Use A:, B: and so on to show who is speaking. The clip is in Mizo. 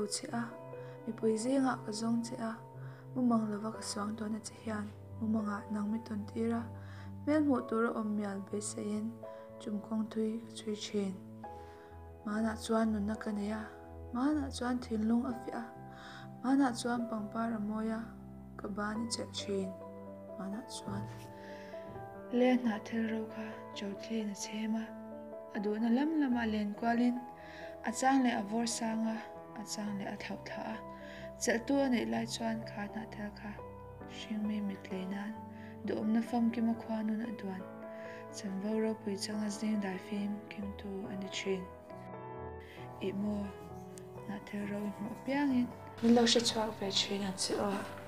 A: ko che a, mipui zingah ka zawng che a, mumang lova ka suang tawhna che hian mumangah nang mi tawn tir a, hmel hmuh tur a awm mial beiseiin chum kawng thui ka chhui thin. Hmanah chuan nunna ka nei a, hmanah chuan thinlung a fiah a, hmanah chuan pangpar a mawi a, ka ban i chelh thin. Hmanah chuan le hnah thil ro kha Chawthlin a chhem a, a duhna lam lamah len kualin a chang leh a vawr sang a, a chang leh a thlauh thla a. Chelhtu a neih lai chuan kha hnah thil kha hringmi mit lei nan duhawmna famkima khua nun a duan chanvo ropui changa zing dai fim kengtu a ni thin. Ih maw, hnah thil ro i hmuh apiangin. Min lo hre chhuak ve thin ang che aw.